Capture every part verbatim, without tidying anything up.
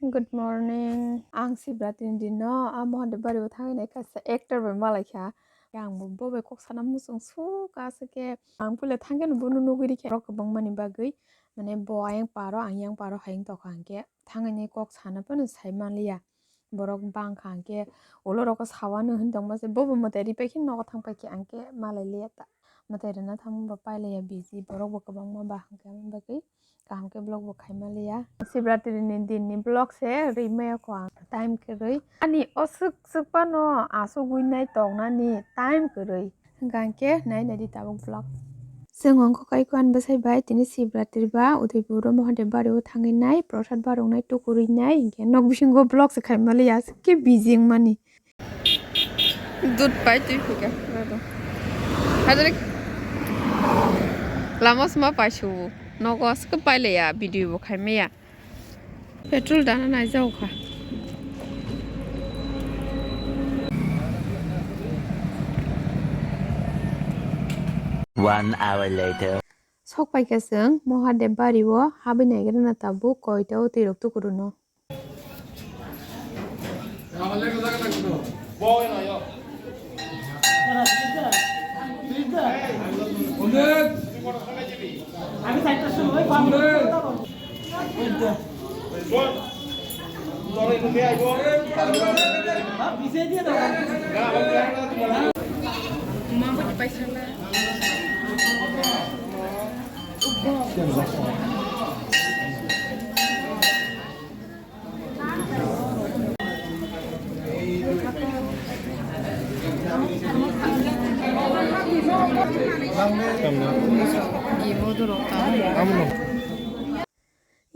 Good morning. Ang Sibratri ni dino a Mohandev bari o thangwi nai kaisa actor bai malai kha. Ang bo, bo bai kok sana muchung suk aswk khe. Ang puila thang khe no bono nugwi rikha. Borok kwbangma ni bagwi, mane, bo ayang paro, ang yang paro hai wng tokha, hwnkhe thangwi nai kok sana phano sai manliya. Borok bang kha, hwnkhe ulo rok o sawano hwn tongma se, bo bo mwtai ripai khe nogo thang pai khe, ang khe malai liya ta. Mwtai rwna thangma ba pailaiya busy, borok bo kwbangma ba, hwnkhe aboni bagwi kaham khe vlog bo khaima liya. Sibratri ni din ni vlog se rwi maya kho ang, time kwrwi. Ani o swk swk phano asugwi nai tongnani time kwrwi. Hwnkha hwnkhe nai nai di tabuk vlog. Chwng wngkha kaiku ani bwsai bai tini Sibratri ba Udaipur o Mohandev bari o thangwi nai, prasad barwk nai, tukurwi nai, hwnkhe nok bisingo vlog se khaima liya, aswk khe busy wngmani. Dut pai twi phika. Hadari lama sma pai subu. Nogo aswk pailaiya, video bo khaimaya. Petrol dana naijago kha. One hour later. Sok paikha chwng Mohadev bari o habwi naigrana tabuk koita o twi rok tukuruno.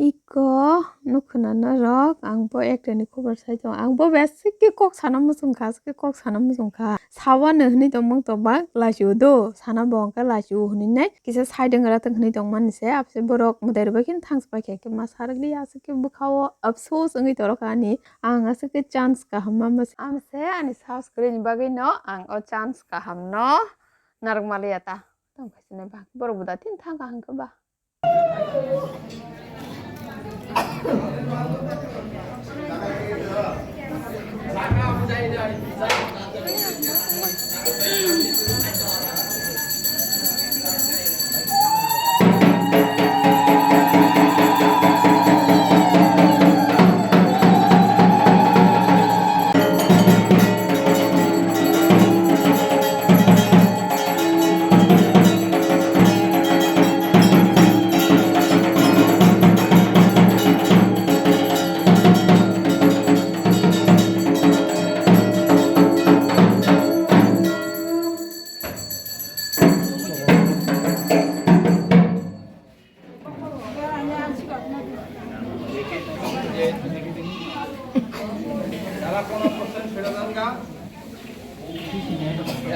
Iko nukhunana rok, ang bo ekta ni khobor sai tongo. Ang bo besik khe kok sana muchung kha, aswk khe kok sana muchung kha. Sawano hwnwi tongmung tongma lachi o do, sana bo hwnkhe lachi o hwnwi nai kisa side wngwi ra tong hwnwi tongmani se. Abse borok mwtai rwbai khe thangsa pai kha, khe ma sarwk li aswk khe bwkha o afsos wngwi tongkha ani. Ang aswk khe chance kaham ma se ani subscribe ni bagwi no ang o chance kaham no narwk maliya ta. Tong khaisini ba borok bo da tin thang kaham khe ba.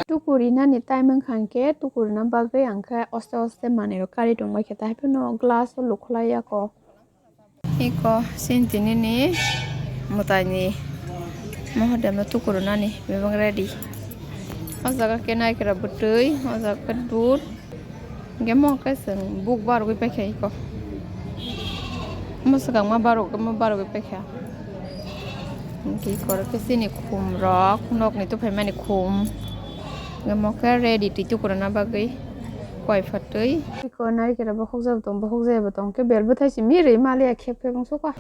Tukurinani time wngkha hwnkhe tukurina bagwi ang khe oste oste manwirok kari tongbai khe, tei haphano glass o lukhlai ya kho. Iko sini tini ni mwtai ni Mohadev no tukurunani bebak ready. O jaga khe naikra bwtwi, o jaga khe dud. Hwnkhe mo khe chwng buk barogwi paikha iko. Omo swkang ma barogwi, omo barogwi paikha. Hwnkhe iko rok khe chini khum rok, nok ni tuphaimani khum. Hwnkhe mo khe ready twi tukuruna bagwi koi phatwi. Iko narikra bokhok jabo tong, bokhok jabo tong khe bel bwthai simi rwi maliya khep khep wng sukha.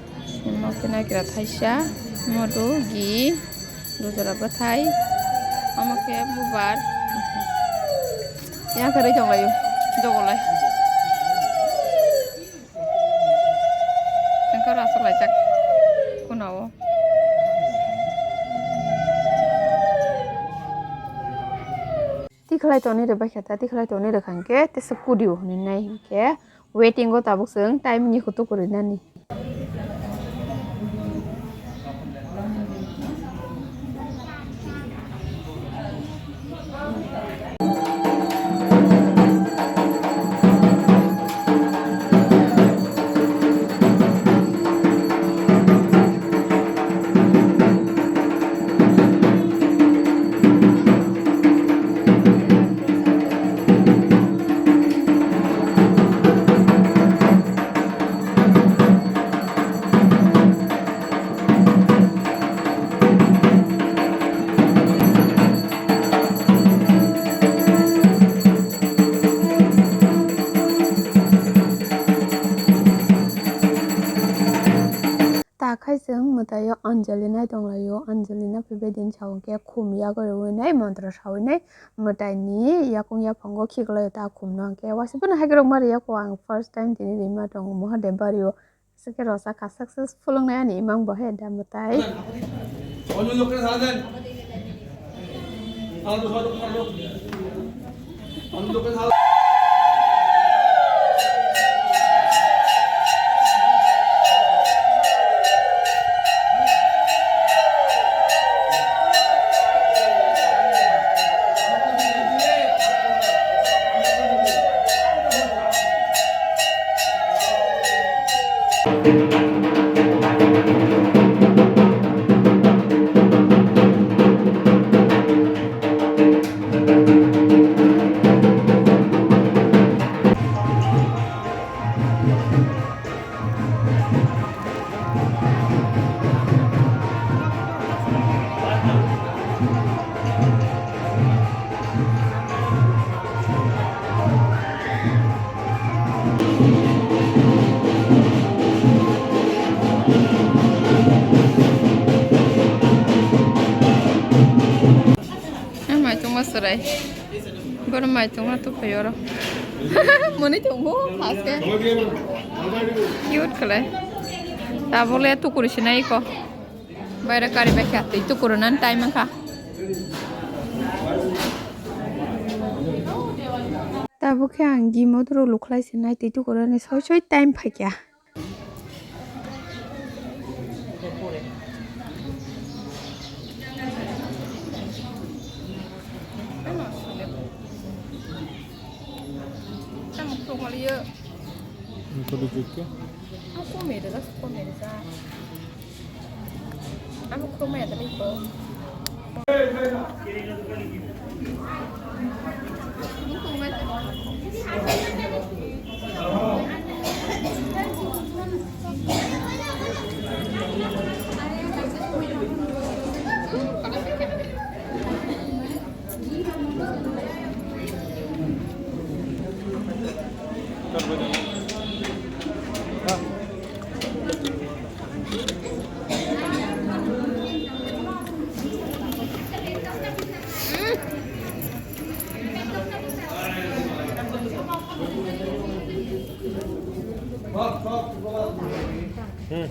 Omo khe naikra thaisa, modu, gi, dujra bwthai, omo khe bubar. Yang khe rwi tonglaio, jogolai. Tengkar aswk laijak khuna o. Tikhlai tongni rwbaikha ta, tikhlai tongni rwkha hwnkhe tesa kudio hwnwi nai hwnkhe. Waiting o tabuk chwng time ni kutuk kwrwi nani. Chwng mwtaio Anjali nai tonglaio, Anjali no phaibai din sa hwnkhe khum yago rwui nai, montro saui nai, mwtai ni yakung yaphango khiklai ta khum no hwnkhe waisa phano hai rok ma rwya kho ang first time tini rima tongo Mahadev bari o. Aswk khe rosa kha successful wngnai ani imang bo he da mwtai. Ang mai tongma chwrai. Borok mai tongma tuphai oro. Mwnwi tongo haste. Cute khlai. Tabole tukuri sinai ko. Baira kari bai kha tei tukuru nan time wngkha. Tabuk khe ang gimot rok lukhlai sinai tei tukuru ani soi soi time phaikha. Ang khulumaliyo. Ang khulumaliyo. Ang khulumaliyo. Ang khulumaliyo. Hmm.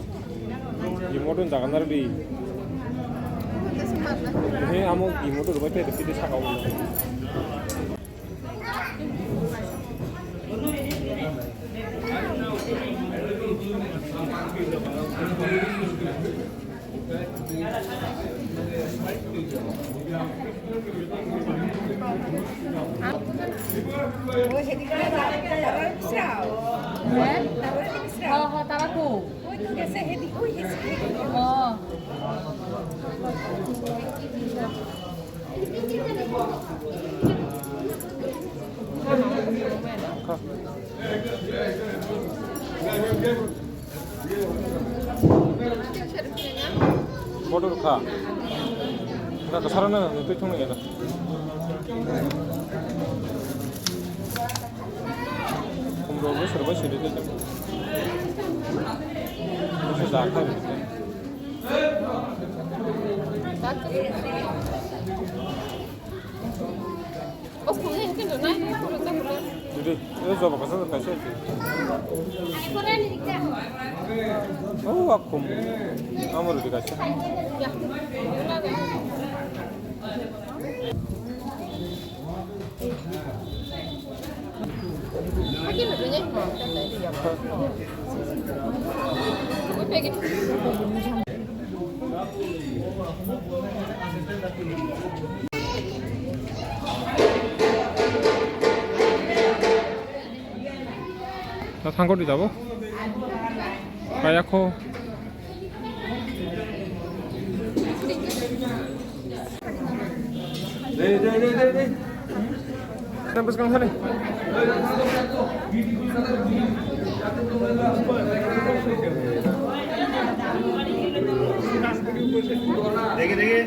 Di motor jaga na di. He amo di motor rubai pe pide saka ulo. Bodo rwkha. Dak kwcharo no nutwi thung ya. Khumrok bo serbai siri tei. Bisa jakha. Didi, e joba kasa kaisa. Oh, akum. Amor di kaisa. Ta thangkor di jabo. Kaya kho. Dei, dei, dei, dei, dei. Bwskang thani. Dege, dege.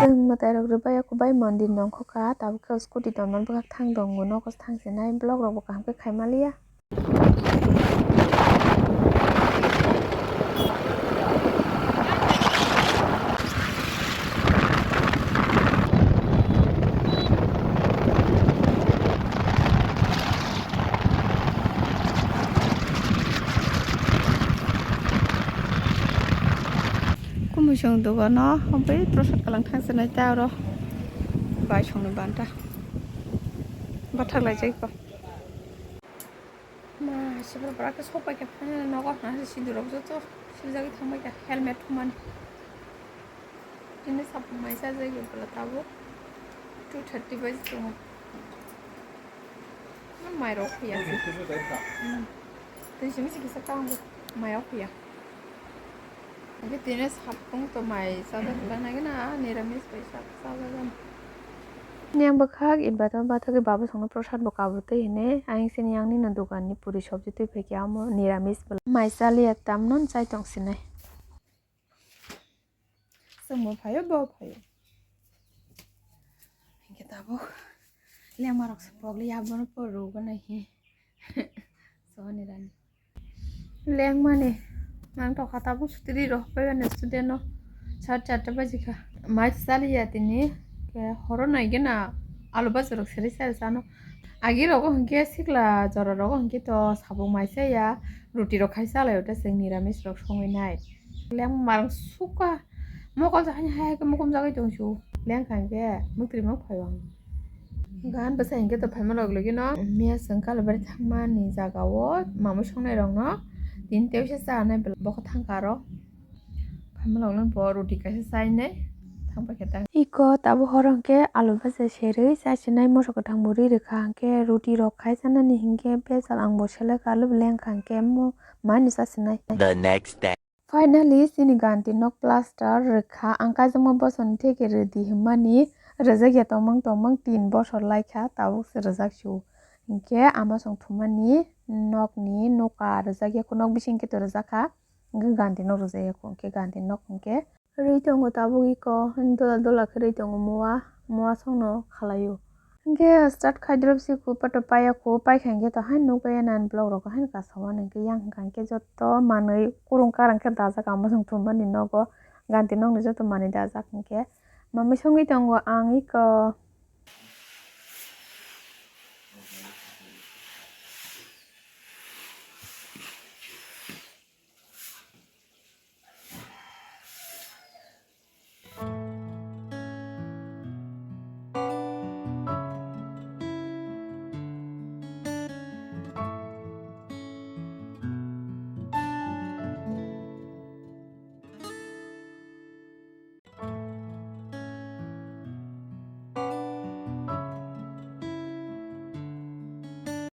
Chwng mwtai rok rwbai ya kubai mondir nongkho kha, tabuk khe scooty tonmani bwkhak thang tongo, nogo thang se nai vlog rok bo kaham khe khai maliya. Kumusung dogano bai prosad kalang thang se nai ta oro bai songni banta bathak lai jai kho. Ma, sibra bwrake sokpai kha, phano nogo hwnha se sidurok joto sibjagwi thangbai kha, helmet thumani. Tini sapung mai chajagwi bwla tabuk two thirty baji tongo. Mairok phiya. Hmm. Tini simi sikisa kango mairok phiya. Hingke tini sapung to mai chajak bwla nai gana, niramis bai chajak gana. Niyang bwkhak inverter bathagwi baba songno prosad bo kabwi twi hini, ayang sini yang nini dogan ni puri sobji twi phaikhe amo niramis bwla. Mai chaliya tamno chai tong sinai. Chwngbo phaio, bo phaio. Hingke tabuk lengma rok se pogli abono poro rwgana hi. Sohoni rani. Lengmani mang tokha tabuk sutri rok bai student no sat charta baji kha. Mai chaliya tini ke horo nai gena alu bajar rok seri seri sano. Agi rogo hingke sikla jora rogo hingke to sabuk mai chaya ruti rok khai chalai o ta chwng niramis rok songwi nai. Lengma rok suka mokol jahani hai hai ke mukum jagwi tong su. Lengkha hingke muktri mok phai o ang. Gan bwsa hingke to phaima log logi no miya chwng kalabari thangmani jaga o mamwi songnai rok no tin tebisa chanai bwla bokho thangkha aro phaima log no bo roti kaisa chainai thangpaikha ta. Iko tabuk horo hingke alu bwsa serwi chasinai moso kwthang bo ri rwkha hingke roti rok khai chanani hingke bejal ang bo selek alu lengkha hingke mo mani chasinai. The next day. Finally, chini ganti nok plaster rwkha. Ang kaijakma bosongni theke rwdi hinmani rwjakya tongmang tongmang tin bosor laikha, tabuk se rwjak su. Hinkhe ama song thumani nokni nuka rwjakya, nok bising khe to rwjakha. Hwnkhe ganti nok rwjak ya kho, hwnkhe ganti nok hwnkhe rwi tongo tabuk iko, dola dola khe rwi tongo moa, moa songno khalaio. Hwnkhe start khai drop si kho, pato paiya kho, paikha hwnkhe to haino nukbaiya nang vlog rok haino kasao ani hwnkhe yang hwnkha hwnkhe joto manwi kurung karang khe dajak ang bosong thumani nogo, ganti nokni joto manwi dajak hwnkhe mamwi songwi tongo ang iko.